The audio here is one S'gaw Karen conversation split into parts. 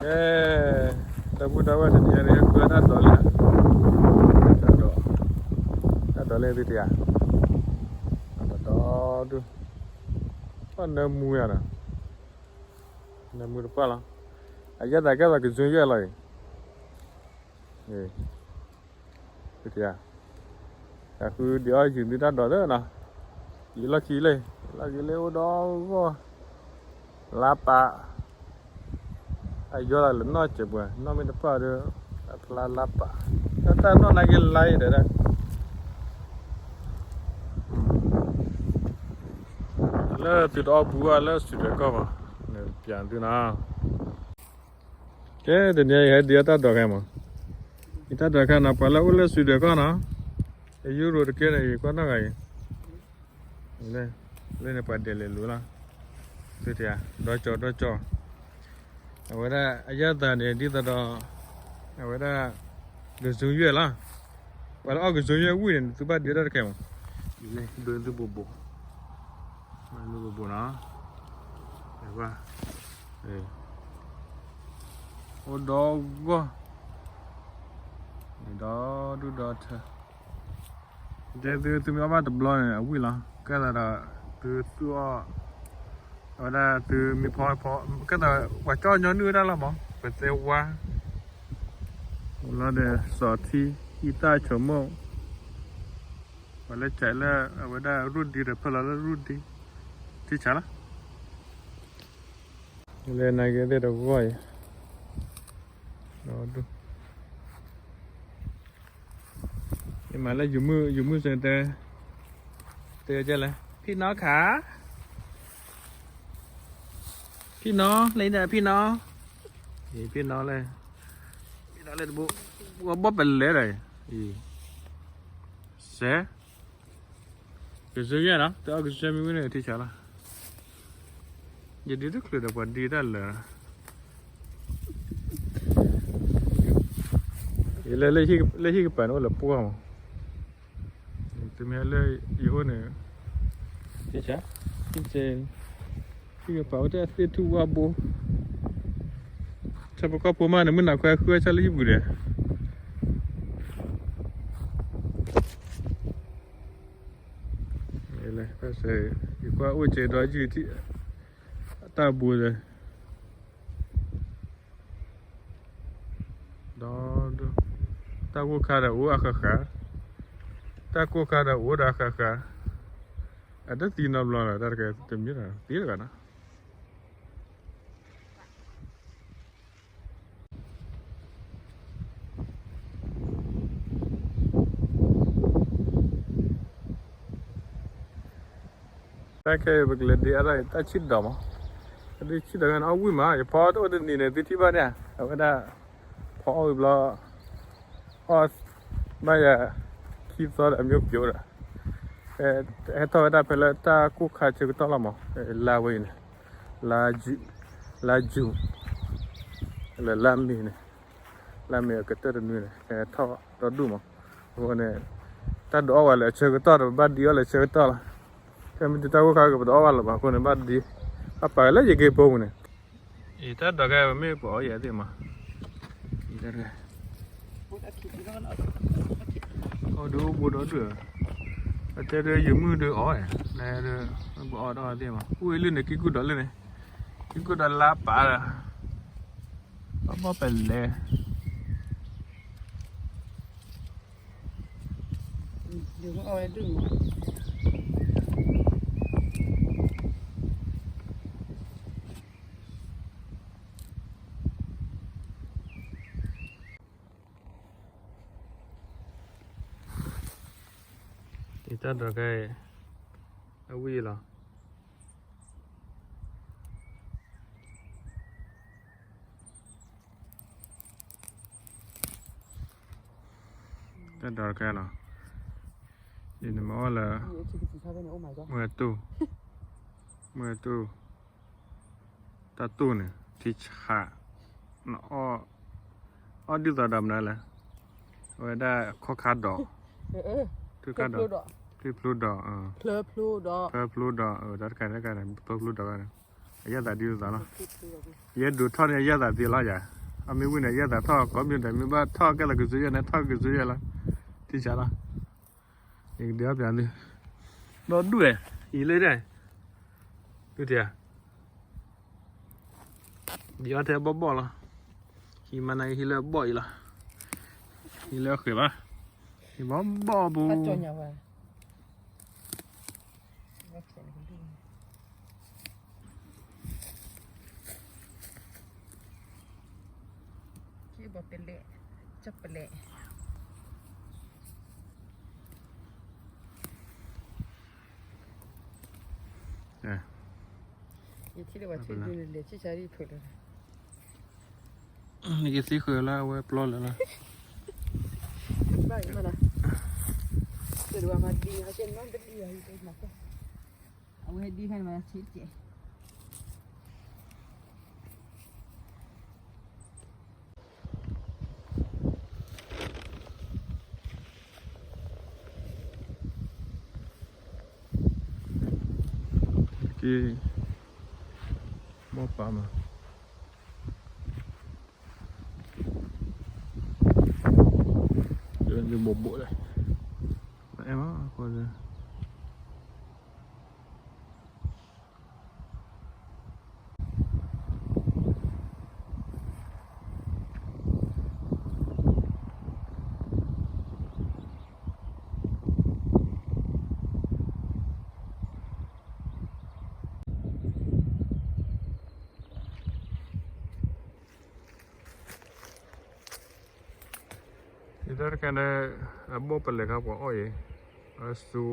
ကဲ, ဒီပုၢ်ဒီဝဲၢ်တနံၤအံၤ ဟဲဃုတၢ်ဒိးလံ, တၢ်ဒိး, တၢ်ဒိးလၢသုတယၤ, တၢ်ဒိးဒုး, ပှၤနၢမူယၤနီၤ, နၢမူတပှၢ်လီၤ, အယဲၢ်သးကဲသိးကဇုယဲၢ်လီၤအံၤ, သုတယၤ, တၢ်ဃုဒံးအီၣ်ယုၢ်သုတၢ်ဒိးသ့နီၤ, ယံာ်လီၢ်ခံလံ, လီၢ်ခံလံအိၣ်ဒီးဂီၢ်, လါပာ် အယီၤသးလၢနီၢ်စဲးပှဲၤ နီၢ်မ့ၢ်တပှၢ်ဒီး အဖျါလါပာ်, တၢ်တၢ်နီၢ်နာ်က့ၤလါအံၤဒီး, လၢသုတအီၣ်ဘူးဘၣ်လၢစူးဒဲးကီၢ်မး, နပျးသုနီၤ, ကဲတနံၤအံၤဟဲဒံးအီၣ်တၢ်ဒိးခဲမး, ယတၢ်ဒိးခဲနီၤ ပှၤလၢအိၣ်လၢစူးဒဲးကီၢ်နီၤ, အယူရိတကဲန့ၣ် ယကွၢ်နီၢ်ဂၤအံၤ လၢန့ၣ်ပှၤဒဲးလဲၤလူၤလီၤ, သုတယၤ, ဒီကၠီဒီကၠီ, အဝဲဒၣ်အယၢ်သးန့ၣ် ဒ်သိးဒီး အဝဲဒၣ် ကဇုယွဲၢ်လီၤ, ပှၤလၢအီၣ်ကဇုယွဲၢ်ဝံၣ်န့ၣ် သုဘၣ်ဒုးတၢ်တခဲမး, ဒုးသုဘိးဘိး, သုဘိးဘိးနီၤ, အိၣ်ဒီးဂီၢ်, ဒီဒူၣ်ဒီထၢ တဲသုသုမ့ၢ်အီၣ်ဘၣ်တဘျီန့ၣ် အဝံၣ်လီၤ, ကဲသးဒီး သုသူၣ်အီၣ်, အဝဲဒၣ်သုမ့ၢ်ဖီဖီ, ကဲသးပှၤကၠီၣ်ညီနုၢ်ဝဲဒၣ်လီၤမး, ပသဲဝါ, လီၤဒီးစီၤထံ, ဟံၣ်သၣ်ဆိမိၣ်, ပှၤလၢကဲးလၢ အဝဲဒၣ်ရူၢ်ဒံဒီးဖၢလီၤလၢရူၢ်ဒံ, ထံဆးလီၤ, လၢနကဲသ့ၣ်တဂီၢ်အံၤ, ဒီဒူၣ် မ့ၢ်လၢယမုၢ်စ့ၢ်တဲ, တဲကဲလဲၣ်, ဖံနီခါ, ဖံနီ, လၢဖံနီ, ဖံနီလၢ, ဖံနီလၢတဘိ, ဝဲဘီၣ်ပလဲဒီး, စဲး, ကစၢ်ယွဲၢ်နီၤ တအီၣ်ကစၢ်မ့ၢ်ဝံၣ်န့ၣ်ထံဆးလီၤ, ယဒုးတချုးဒီးပှၤဒံးတၢ်လၢာ် လၢဟံၣ်ကပၤန့ၣ် အိၣ်လၢပှၢ်မး, တမ့ၢ်လၢယအိၣ်န့ၣ်, ဟံၣ်ကပၤအိၣ်တၢ်သ့ၣ်ထူၣ်ဝါဘိ, ဆၢပကီၢ်ဖိမးန့ၣ် မုၢ်နၤခွဲဃုဝဲဆၢလၢဟံၣ်ပူၤဒီး ယကွၢ်အိၣ်ကဲဒီးယုၢ်ထံၣ်, တၢ်ဘိဒီး, ဒီး, တၢ်ကိၢ်ခါဒီးအိၣ်အဃၣ်ဃၣ်, တၢ်ကိၢ်ခါဒီးအိၣ်ဒီးအဃၣ်ဃၣ်, အတသံနီတဘျီလီၤ တၢ်တကဲတမ့ၢ်သ့တဂၤနီၤ တၢ်ခဲအံၤပကလဲၤဒ့အါထီၣ်တၢ်ဆံၣ်ဒီးမး, တၢ်ဆံၣ်ဒီးန့ၣ် အီၣ်ဝံၣ်မး ယဖီတအိၣ်တနံၤန့ၣ် သုထံၣ်ဘၣ်န့ၣ် အဝဲဒၣ် ဖီအီၣ်ဝံၤဘျီ အီၣ်ဘၣ်ယၤခံသီဒီးအမျိုးပျိဒီး ဟဲထီၣ်ဝဲဒၣ်ဖဲလၢတၢ်ကိၢ်ခါဆၢကတီၢ်လီၤမး, လါဝဲအံၤန့ၣ် လါယူၤ, လၢလါမ့ၤန့ၣ်, လါမ့ၤအကတၢၢ်တနွံန့ၣ် ဟဲထီၣ်ဒီဒူၣ်မး, အဃိန့ၣ် တၢ်ဒုးအီၣ်ဝဲလၢအဆၢကတီၢ်ဒီး ပဘၣ်ဒံးအီၣ်လၢအဆၢကတီၢ်လီၤ, ခဲမ့ၢ်ဒံးတၢ်ကိၢ်ခါကပတအီၣ်ဘၣ်လၢၤဘၣ် အဃိန့ၣ် ဘၣ်ဒံး ဘၣ်ပာ်လၢယက့ၤပိာ်မုၣ်န့ၣ် အံၤတၢ်ဒိးခဲအံၤ ပမ့ၢ်ပအီၣ်ယဲသ့ၣ်မး, အီၣ်ဒုးအိၣ်ဘူးဒီဒူၣ်, အတဲဒုးယမုၢ်ဒုးအီၣ်, နဒုး ပအီၣ်ဒီးသ့ၣ်မး အိၣ်အံၤလၢန့ၣ် ကံၢ်ကူၣ်ဒီးလၢန့ၣ်, ကံၢ်ကူၣ်ဒီးလါပာ်ဒီး, ဘၣ်ဘၣ်ပလဲၤ တၢ်ဒိးခဲအံၤ အဝံၣ်လီၤ. တၢ်ဒိးခဲလီၤ. ယနမၤအီၣ်လၢ မ့ၢ်တူၢ်, မ့ၢ်တူၢ်, တၢ်တူၢ်န့ၣ် ထံဆး, နအီၣ်, အီၣ်ဒ်သိးဒီးမနုၤလဲၣ်, အဝဲဒၣ်ခီၣ်ခါဒိး, ထံဖျိဒိး, ဖျိဖျိဒိး, ဖျိဖျိဒိး, တၢ်တခါန့ၣ် ဖျိဖျိဒိးန့ၣ် အယဲၢ်သးဒ်သိးသးလီၤ. ယဲဒိးထီၣ်န့ၣ် အယဲၢ်သးသ့လီၤယၤ. အမ့ၢ်ဝံၣ်န့ၣ် အယဲၢ်သးထီၣ်ကိးမံၤဒဲး မ့ၢ်ဘၣ်ထီၣ်ကဲသးကစုယဲၢ်န့ၣ် ထီၣ်ကစုယဲၢ်လီၤ. ထံၣ်ဆါလီၤ. ယကဒုးအီၣ်ပျးသု, ဒီဒူၣ်ဝဲ, အံၤလၢဒၣ်, ဒုၣ်တယၤ, ဒုးအီၣ်ထဲဘီၣ်ဘီၣ်လီၤ. ဟံးမၤနၤ ဟံးလၢအဘီၣ်အံၤလီၤ. ဟံးလၢအဃဲၤဘၣ်, ဟံးဘီၣ်ဘီၣ်ပူၤ. ဘီၣ်ပလဲၣ်, ကၠီၣ်ပလဲၣ်. ယထံၣ်လၢပှၤထံၣ်ဒုးန့ၣ် လဲၤဆံၣ်ဆါဒ်ဖုးလၢၤ. နကသံဃုာ်လၢအဝဲပျီလၢၤလီၤ. ဘၣ်ယမၤနၤ, တဒွးမၤဒံး ဟဲကဲနီတဒံးဘၣ်, အဝဲဒံးခါန့ၣ်မၤဆံးတကဲး. က့ၤ, ဘီၣ်ပာ်မး, ယဘိးဘိးလဲၣ်, အဲၣ်မးဃိလၢ ယတၢ်တခါန့ၣ် အဘီၣ်ပလဲၣ်ခါပှၤအီၣ်အံၤ, အစူ,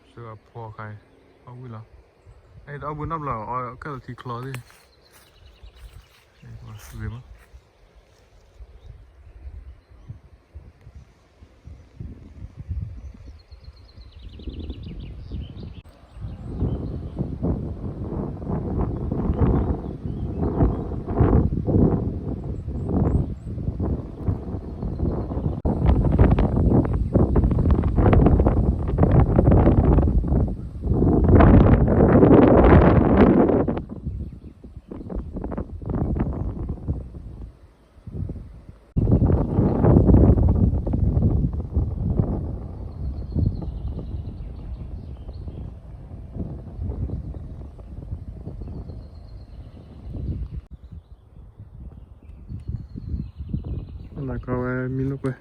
စူအဖီခါအံၤ, အီၣ်ဝံၣ်လီၤ, အအံၤတအီၣ်ဘှံးနီတဘျီ အီၣ်ကဲသိးထံချီသ့ၣ်, ဂ့ၤမး. နကီဝဲမံလိာ်ကွဲ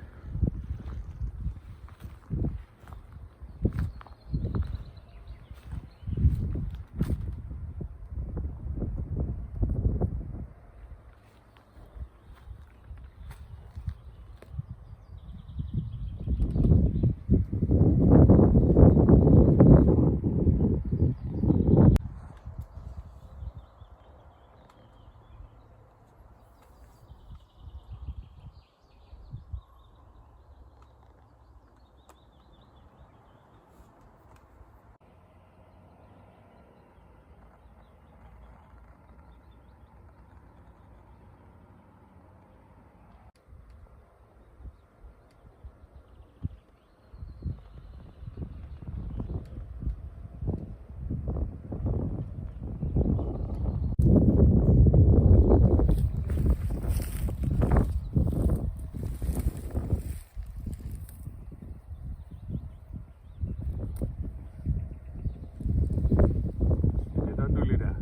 ယတၢ်ဒုးလံဒၣ်,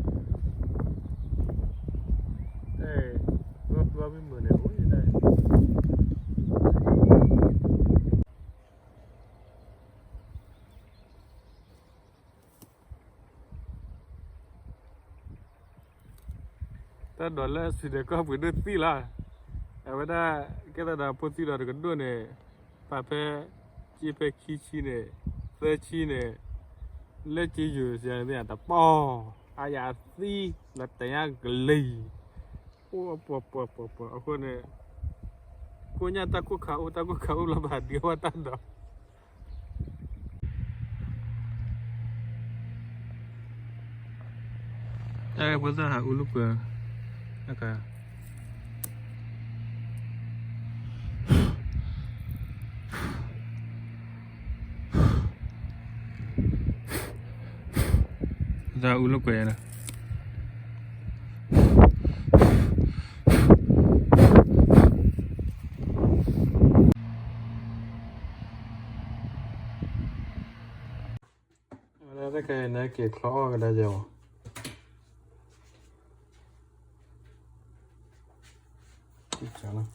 အဲ, ဘီဘီမ့ၢ်မုာ်န့ၣ် အိၣ်ယတၢ် တၢ်ဒိးလၢ Sweden ကီၢ်ပှ့ၤဒိၣ်သံလီၤ. အဝဲဒၣ် ကဲသးဒီးဖိသံဒီးတကဒိၣ်န့ၣ် ပာ်ဖဲ က့ဖဲခံဆံန့ၣ် သၢဆံန့ၣ် လၢက့ယိၤစဲန့ၣ်တပီၢ် အါယၤအသံ လီၤတဲာ်ညါကလံၤ အိၣ်ပှဲၤပှဲၤပှဲၤပှဲၤ အဃိန့ၣ် ကိးညါတၢ်ကိၢ်ခါအိၣ် တၢ်ကိၢ်ခါအိၣ်လီၤ ဘၣ်ဒုးဝဲတၢ်ဒိး တၢ်ဖိသၣ်ဟးအူလူကွဲ အခါ တၢ်အူလိာ်ကွဲနီၤ. တၢ်ခဲအံၤန့ၣ် က့ၤချီအီၣ်ကဒါက့ၤမး.